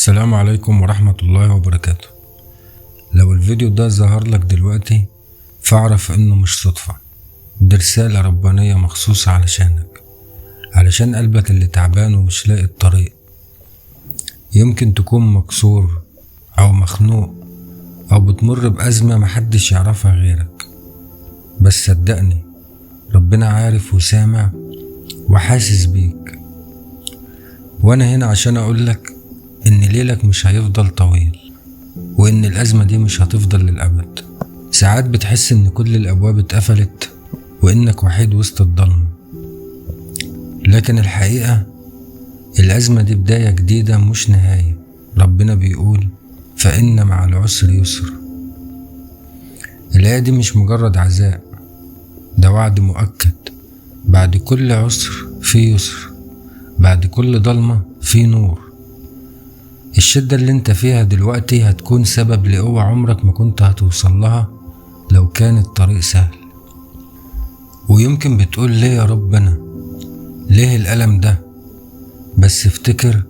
السلام عليكم ورحمة الله وبركاته. لو الفيديو ده ظهر لك دلوقتي فاعرف انه مش صدفة، دي رسالة ربانية مخصوصة علشانك، علشان قلبك اللي تعبان ومش لاقي الطريق. يمكن تكون مكسور او مخنوق او بتمر بأزمة محدش يعرفها غيرك، بس صدقني ربنا عارف وسامع وحاسس بيك. وانا هنا عشان اقولك ان ليلك مش هيفضل طويل، وان الازمة دي مش هتفضل للأبد. ساعات بتحس ان كل الابواب اتقفلت وانك وحيد وسط الضلمة، لكن الحقيقة الازمة دي بداية جديدة مش نهاية. ربنا بيقول فإن مع العسر يسر. الآية دي مش مجرد عزاء، ده وعد مؤكد. بعد كل عسر في يسر، بعد كل ضلمة في نور. الشدة اللي انت فيها دلوقتي هتكون سبب لقوة عمرك ما كنت هتوصل لها لو كان الطريق سهل. ويمكن بتقول ليه يا ربنا، ليه الألم ده؟ بس افتكر،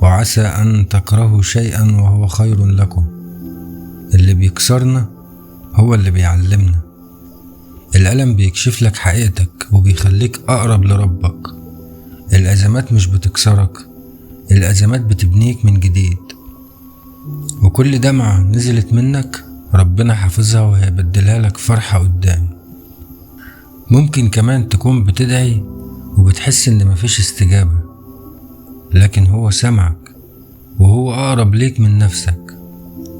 وعسى أن تكرهوا شيئا وهو خير لكم. اللي بيكسرنا هو اللي بيعلمنا. الألم بيكشف لك حقيقتك وبيخليك أقرب لربك. الأزمات مش بتكسرك، الأزمات بتبنيك من جديد. وكل دمعة نزلت منك ربنا حافظها وهيبدلها لك فرحة قدام. ممكن كمان تكون بتدعي وبتحس إن مفيش استجابة، لكن هو سمعك وهو أقرب ليك من نفسك.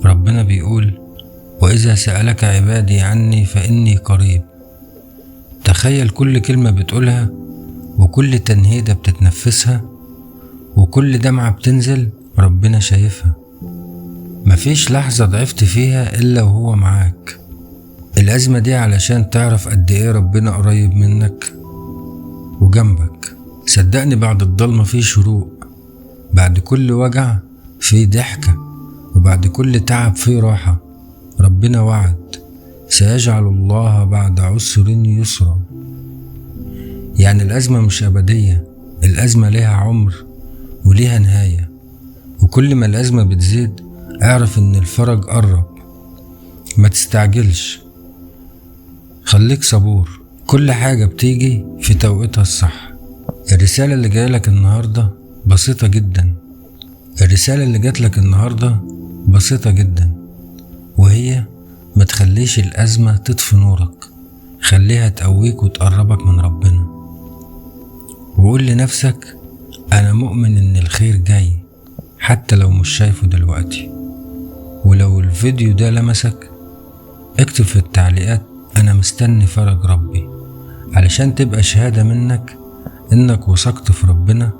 ربنا بيقول وإذا سألك عبادي عني فإني قريب. تخيل كل كلمة بتقولها وكل تنهيدة بتتنفسها وكل دمعة بتنزل ربنا شايفها. مفيش لحظة ضعفت فيها إلا وهو معاك. الأزمة دي علشان تعرف قد إيه ربنا قريب منك وجنبك. صدقني بعد الضلمة في شروق، بعد كل وجع في ضحكة، وبعد كل تعب في راحة. ربنا وعد سيجعل الله بعد عسر يسرا. يعني الأزمة مش أبدية، الأزمة ليها عمر وليها نهاية. وكل ما الأزمة بتزيد اعرف إن الفرج قرب. ما تستعجلش، خليك صبور، كل حاجة بتيجي في توقيتها الصح. الرسالة اللي جايلك النهاردة بسيطة جدا، الرسالة اللي جاتلك النهاردة بسيطة جدا، وهي ما تخليش الأزمة تطفي نورك، خليها تقويك وتقربك من ربنا. وقول لنفسك أنا مؤمن إن الخير جاي حتى لو مش شايفه دلوقتي. ولو الفيديو ده لمسك اكتب في التعليقات أنا مستني فرج ربي، علشان تبقى شهادة منك إنك وثقت في ربنا